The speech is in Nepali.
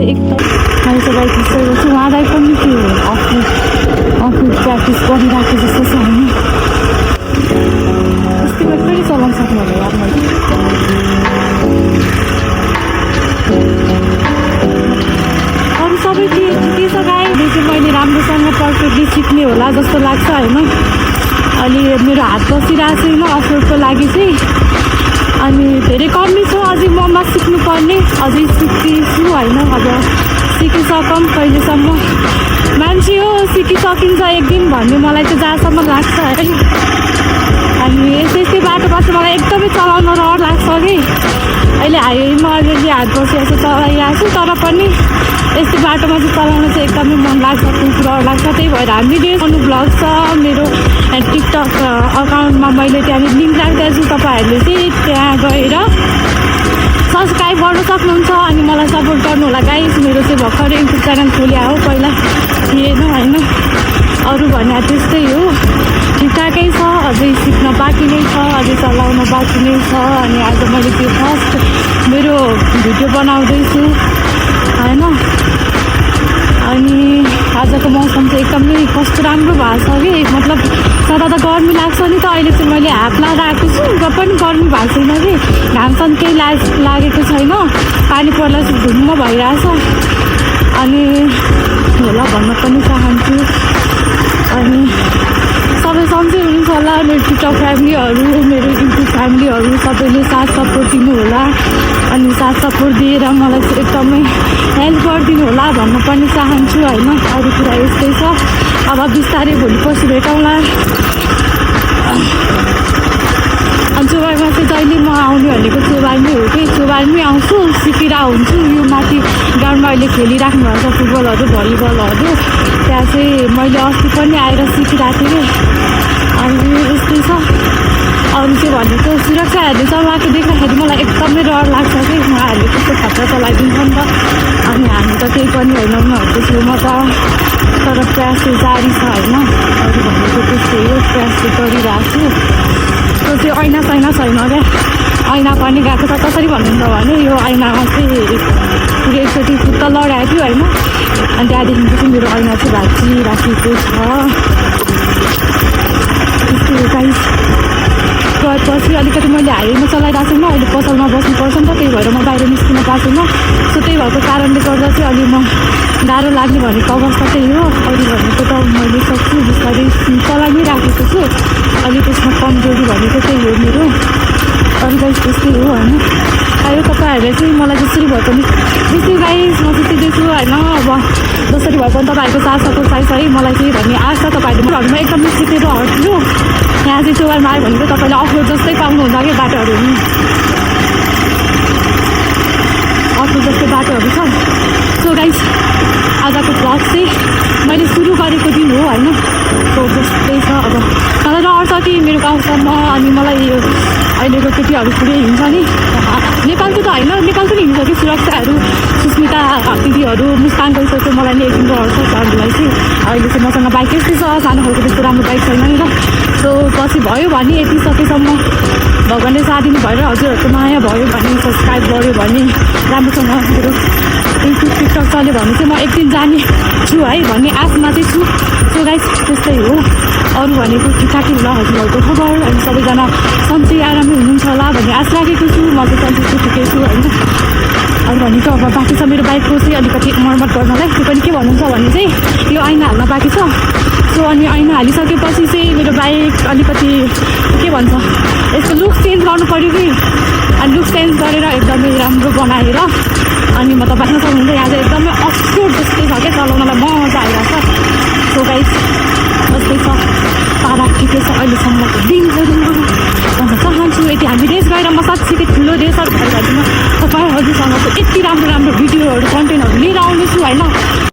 चाहिँ एकदम मैले चाहिँ बाइक हिँडिसकेको छु। उहाँलाई पनि त्यो आफू प्र्याक्टिस गरिराखेको जस्तो छ होइन। यस्तै बाइक पनि चलाउन सक्नु होला यार मैले। अरू सबै ठिकै छ गाई। यो चाहिँ मैले राम्रोसँग पर्फेक्टली सिक्ने होला जस्तो लाग्छ होइन। अनि मेरो हात बसिरहेको छैन अफरोडको लागि चाहिँ। अनि धेरै कमी छ अझै ममा सिक्नुपर्ने। अझै सिक्दैछु होइन। अब सिकिसकौँ कहिलेसम्म। मान्छे हो सिकिसकिन्छ एक दिन भन्ने मलाई चाहिँ जहाँसम्म लाग्छ है। अनि यस्तै बाटोमा चाहिँ मलाई एकदमै चलाउन रहर लाग्छ कि। अहिले हाइवेमा अलिअलि हात बसिरहेको छ चलाइरहेको छु। तर पनि यस्तो बाटोमा चाहिँ चलाउन चाहिँ एकदमै मन लाग्छ, खुब रहर लाग्छ। त्यही भएर हामीले अनु ब्लग छ मेरो टिकटक अकाउन्टमा, मैले त्यहाँनिर लिङ्क राखिदिएको छु। तपाईँहरूले चाहिँ त्यहाँ गएर सब्सक्राइब गर्नु सक्नुहुन्छ अनि मलाई सपोर्ट गर्नु होला गाइस। मेरो चाहिँ भर्खरै युट्युब च्यानल खोल्या हो, पहिला थिएन होइन। अरू भने त्यस्तै हो, ठिकठाकै छ। अझै सिक्न बाँकी नै छ, अझै चलाउन बाँकी नै छ। अनि आज मैले त्यो फर्स्ट मेरो भिडियो बनाउँदैछु होइन। अनि आजको मौसम चाहिँ एकदमै कस्तो राम्रो भएको छ कि। मतलब सदा त गर्मी लाग्छ नि त। अहिले चाहिँ मैले हात लगाएको छु र पनि गर्मी भएको छैन कि। घामसँग केही लागेको छैन। पानी पर्ला धुम्म भइरहेछ। अनि होला भन्न पनि चाहन्छु। अनि सबै सन्चै हुनुहुन्छ होला मेरो टिकटक फ्यामिलीहरू, मेरो युट्युब फ्यामिलीहरू। सबैले साथ सपोर्ट दिनु होला। अनि साथ सपोर्ट दिएर मलाई चाहिँ एकदमै हेल्प गरिदिनु होला भन्न पनि चाहन्छु होइन। अरू कुरा यस्तै छ। अब बिस्तारै भोलि पछि भेटौँला। अनि चोबारमा चाहिँ जहिले म आउने भनेको चोबारमै हो कि। चोबारमै आउँछु, सिकिरहेको हुन्छु। यो माथि ग्राउन्डमा अहिले खेलिराख्नु भएको छ फुटबलहरू, भलिबलहरू। त्यहाँ चाहिँ मैले अस्ति पनि आएर सिकिरहेको थिएँ कि। अनि यस्तै छ। अरू चाहिँ भनेको सुरक्षाहरूले चलाएको देख्दाखेरि मलाई एकदमै डर लाग्छ कि। उहाँहरूले कस्तो खतरा चलाइदिन्छ नि त। अनि हामी त केही पनि होइन उनीहरूको छेउमा त। तर प्रयास चाहिँ जारी छ होइन। अरू भनेको त्यस्तै हो, प्रयास चाहिँ गरिरहेको छु। त्यो चाहिँ ऐना छैन क्या। ऐना पनि गएको छ। कसरी भन्नुहुन्छ भने यो ऐनामा चाहिँ पुरै एकचोटि खुट्टा लडाएको थियो होइन। अनि त्यहाँदेखिको चाहिँ मेरो ऐना चाहिँ भाँचिराखेको छ। त्यस्तै गाइस। गएपछि अलिकति मैले हाइवेमा चलाइरहेको छैन। अहिले पसलमा बस्नुपर्छ नि त। त्यही भएर म बाहिर निस्किन पाएको छैन। सो त्यही भएको कारणले गर्दा चाहिँ अलि म गाह्रो लाग्ने भनेको अवस्था त्यही हो। अरू भनेको त मैले सक्छु, बिस्तारै चलाइ नै राखेको छु। अलि त्यसमा कमजोरी भनेको त्यही हो मेरो। अरू गाइस त्यस्तै हो होइन। अहिले तपाईँहरूले चाहिँ मलाई जसरी भए पनि त्यस्तै गाइस म सिक्दैछु होइन। अब जसरी भए पनि तपाईँहरूको साथ सपोर्ट चाहिन्छ है मलाई चाहिँ भन्ने आशा। तपाईँहरूले घरमा एकदमै सिकेर हट्छु। यहाँ चाहिँ चोबारमा आयो भने चाहिँ तपाईँले अफरोड जस्तै पाउनुहुन्छ कि बाटोहरू नि। अफरोड जस्तै बाटोहरू छ। सो गाइस आजको भ्लग चाहिँ मैले सुरु गरेको दिन हो होइन। सो जस्तै छ। अब मलाई रहर छ कि मेरो गाउँसम्म। अनि मलाई यो अहिलेको केटीहरू पुरै हिँड्छ नि। नेपालको त होइन, नेपालको नि हिँड्छ कि सुरक्षाहरू। सुस्मिता दिदीहरू, मुस्कान गइसक्यो। मलाई नि एकदिन रहर छ अरूलाई चाहिँ। अहिले चाहिँ मसँग बाइक यस्तै छ, सानो खालको त्यस्तो राम्रो बाइक छैन नि त। सो पछि भयो भने यति सकेसम्म भगवान्ले साथ दिनु भएर हजुरहरूको माया भयो भने, सब्सक्राइब गऱ्यो भने, राम्रोसँग मेरो युट्युब टिकटक चल्यो भने चाहिँ म एकदिन जाने छु है भन्ने आशमा चाहिँ छु। सो गाइस त्यस्तै हो। अरू भनेको ठिकठाकै होला हजुरहरूको खबर। अनि सबैजना सन्चै आरामै हुनुहुन्छ होला भन्ने आश राखेको छु। म चाहिँ सन्चै छु, ठिकै छु होइन। अरू भनेको अब बाँकी छ मेरो बाइकको चाहिँ अलिकति मर्मत गर्नलाई। त्यो पनि के भन्नुहुन्छ भने चाहिँ यो ऐना हाल्न बाँकी छ। सो अनि ऐना हालिसकेपछि चाहिँ मेरो बाइक अलिकति के भन्छ यसको लुक चेन्ज गर्नु पऱ्यो कि। अनि लुक चेन्ज गरेर एकदमै राम्रो बनाएर अनि म तपाईँ सक्नुहुन्छ। यहाँ चाहिँ एकदमै अफरोड जस्तै छ क्या, चलाउनलाई मजा आइरहेको छ। सो गाइस जस्तै छ। तारा ठिकै छ अहिलेसम्मको दिनहरू भन्न चाहन्छु। यति हामी रेस गएर म साँच्चीकै ठुलो रेसर भएर तपाईँहरूसँग चाहिँ यति राम्रो राम्रो भिडियोहरू कन्टेन्टहरू लिएर आउनेछु होइन।